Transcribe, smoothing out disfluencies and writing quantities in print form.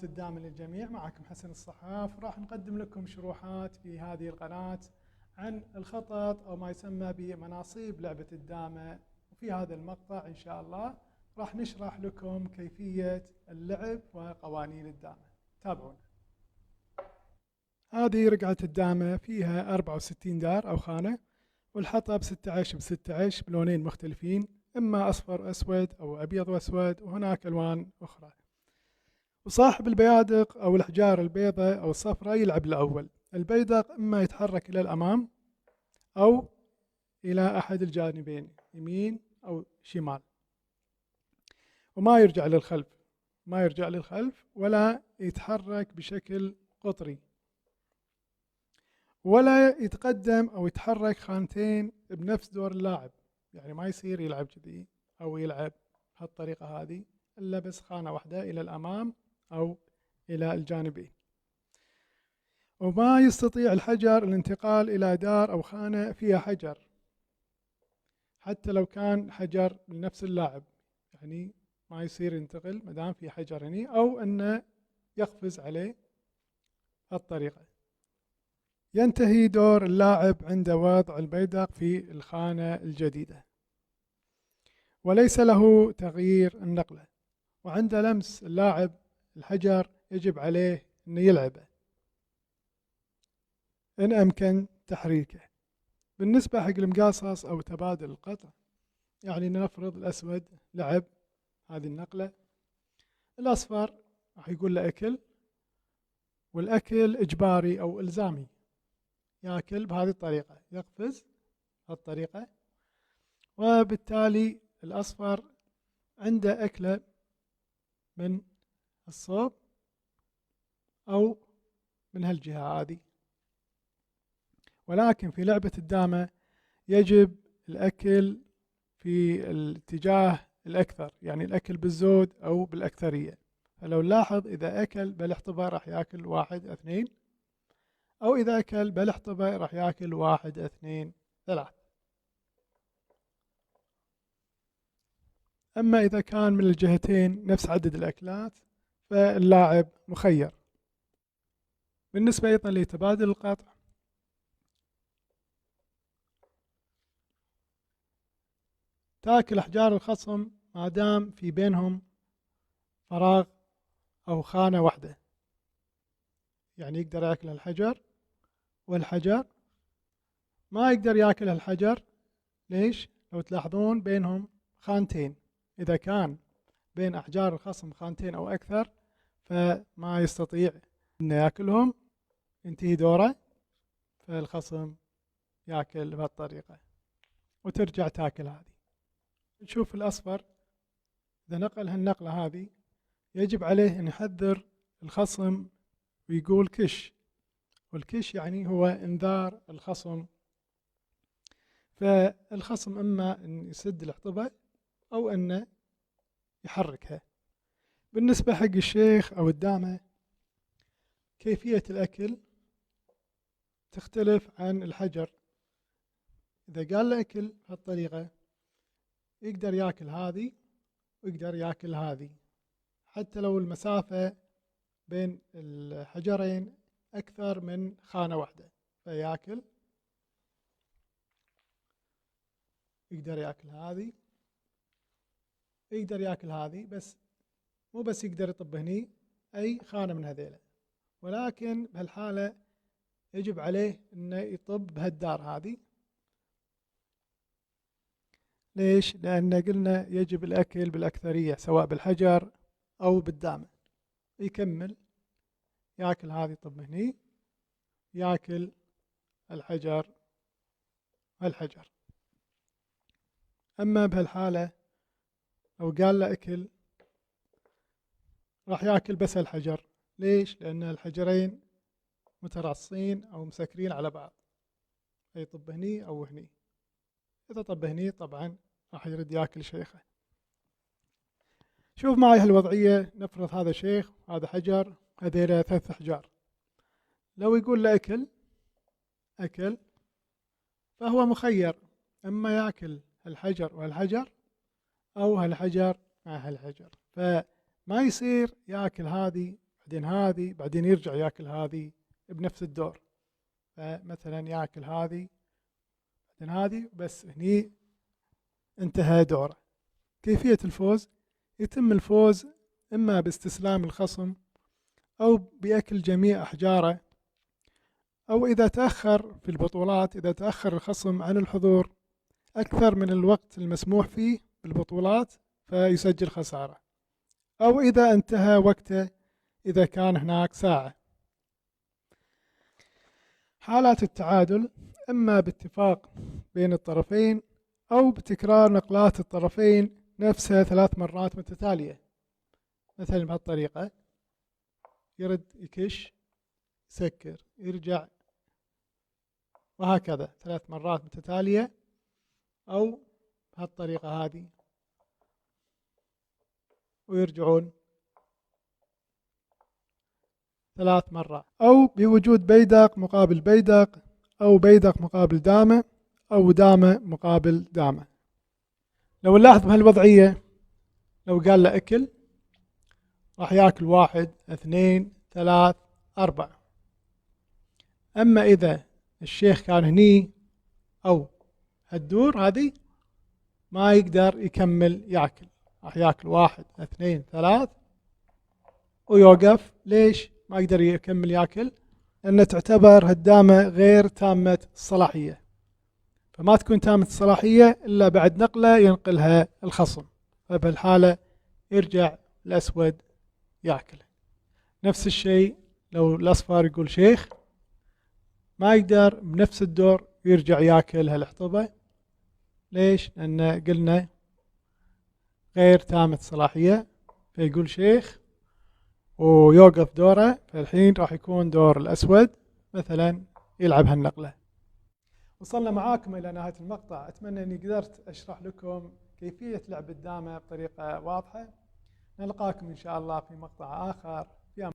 الدامة للجميع. معكم حسن الصحاف. راح نقدم لكم شروحات في هذه القناة عن الخطط أو ما يسمى بمناصيب لعبة الدامة. وفي هذا المقطع إن شاء الله راح نشرح لكم كيفية اللعب وقوانين الدامة. تابعونا. هذه رقعة الدامة فيها 64 دار أو خانة، والحطب 16 ب16 بلونين مختلفين، إما أصفر أسود أو أبيض وأسود، وهناك ألوان أخرى. وصاحب البيادق أو الأحجار البيضاء أو الصفراء يلعب الأول. البيدق إما يتحرك إلى الأمام أو إلى أحد الجانبين، يمين أو شمال، وما يرجع للخلف، ما يرجع للخلف ولا يتحرك بشكل قطري، ولا يتقدم أو يتحرك خانتين بنفس دور اللاعب. يعني ما يصير يلعب كذي أو يلعب بهالطريقة هذه، إلا بس خانة واحدة إلى الأمام أو إلى الجانبين. وما يستطيع الحجر الانتقال إلى دار أو خانة فيها حجر، حتى لو كان حجر من نفس اللاعب. يعني ما يصير ينتقل ما دام في حجر هني، أو أنه يقفز عليه بهالطريقة. ينتهي دور اللاعب عند وضع البيدق في الخانة الجديدة، وليس له تغيير النقلة. وعند لمس اللاعب الحجر يجب عليه أن يلعبه إن أمكن تحريكه. بالنسبة حق المقاصص أو تبادل القطع، يعني نفرض الأسود لعب هذه النقلة، الأصفر راح يقول له أكل، والأكل إجباري أو إلزامي، يأكل بهذه الطريقة، يقفز بهالطريقة، وبالتالي الأصفر عنده أكلة من الصوب أو من هالجهة هذه. ولكن في لعبة الدامة يجب الأكل في الاتجاه الأكثر، يعني الأكل بالزود أو بالأكثرية. فلو نلاحظ إذا أكل بالحطبة راح يأكل 1 2، أو إذا أكل بالحطبة راح يأكل 1 2 3. أما إذا كان من الجهتين نفس عدد الأكلات فاللاعب مخير. بالنسبة أيضا لتبادل القطع، تاكل أحجار الخصم ما دام في بينهم فراغ أو خانة واحدة، يعني يقدر ياكل الحجر والحجر، ما يقدر ياكل الحجر. ليش؟ لو تلاحظون بينهم خانتين، إذا كان بين أحجار الخصم خانتين أو أكثر فما يستطيع أنه ياكلهم، ينتهي دوره، فالخصم ياكل بهالطريقة وترجع تاكل هذه. نشوف الأصفر إذا نقل هالنقلة هذه يجب عليه أن يحذر الخصم ويقول كش، والكش يعني هو إنذار الخصم. فالخصم إما أن يسد الحطبة أو أنه يحركها. بالنسبة حق الشيخ أو الدامة، كيفية الأكل تختلف عن الحجر. إذا قال له أكل بهالطريقة يقدر ياكل هذه ويقدر ياكل هذه، حتى لو المسافة بين الحجرين أكثر من خانة واحدة، فياكل، يقدر ياكل هذه، يقدر ياكل هذه، بس مو بس يقدر يطب هني أي خانة من هذيلا، ولكن بهالحالة يجب عليه إنه يطب بهالدار هذه. ليش؟ لأن قلنا يجب الأكل بالأكثرية سواء بالحجر أو بالدامة. يكمل ياكل هذه، يطب هني، ياكل الحجر والحجر. أما بهالحالة لو قال له أكل راح ياكل بس الحجر. ليش؟ لأن الحجرين متراصين أو مسكرين على بعض، فيطب هني أو هني. إذا طب هني طبعا راح يرد ياكل شيخه. شوف معي هالوضعية، نفرض هذا شيخ وهذا حجر، هذيلا 3 أحجار. لو يقول له أكل أكل فهو مخير، أما ياكل الحجر والحجر أو هالحجر مع هالحجر، فما يصير ياكل هذه بعدين هذه، بعدين يرجع ياكل هذه بنفس الدور. فمثلا ياكل هذه بعدين هذه، بس هني انتهى دوره. كيفية الفوز؟ يتم الفوز إما باستسلام الخصم أو بأكل جميع أحجاره، أو إذا تأخر في البطولات، إذا تأخر الخصم عن الحضور أكثر من الوقت المسموح فيه بالبطولات فيسجل خسارة، أو إذا انتهى وقته إذا كان هناك ساعة. حالات التعادل إما باتفاق بين الطرفين أو بتكرار نقلات الطرفين نفسها 3 مرات متتالية، مثلا بهالطريقة يرد يكش يسكر يرجع وهكذا 3 مرات متتالية، أو بهالطريقة هذه ويرجعون 3 مرات، أو بوجود بيدق مقابل بيدق، أو بيدق مقابل دامة، أو دامة مقابل دامة. لو نلاحظ بهالوضعية لو قال له أكل راح ياكل 1 2 3 4. أما إذا الشيخ كان هني أو هالدور هذه ما يقدر يكمل ياكل، راح ياكل 1 2 3 ويوقف. ليش ما يقدر يكمل ياكل؟ لأن تعتبر هالدامة غير تامة الصلاحية، فما تكون تامة الصلاحية إلا بعد نقلة ينقلها الخصم، فبهالحالة يرجع الأسود ياكل. نفس الشيء لو الأصفر يقول شيخ ما يقدر بنفس الدور يرجع ياكل هالحطبة. ليش؟ لأن قلنا غير تامة الصلاحية، فيقول شيخ ويوقف دوره، فالحين راح يكون دور الأسود مثلا يلعب هالنقلة. وصلنا معاكم إلى نهاية المقطع، أتمنى أني قدرت أشرح لكم كيفية لعب الدامة بطريقة واضحة. نلقاكم إن شاء الله في مقطع آخر.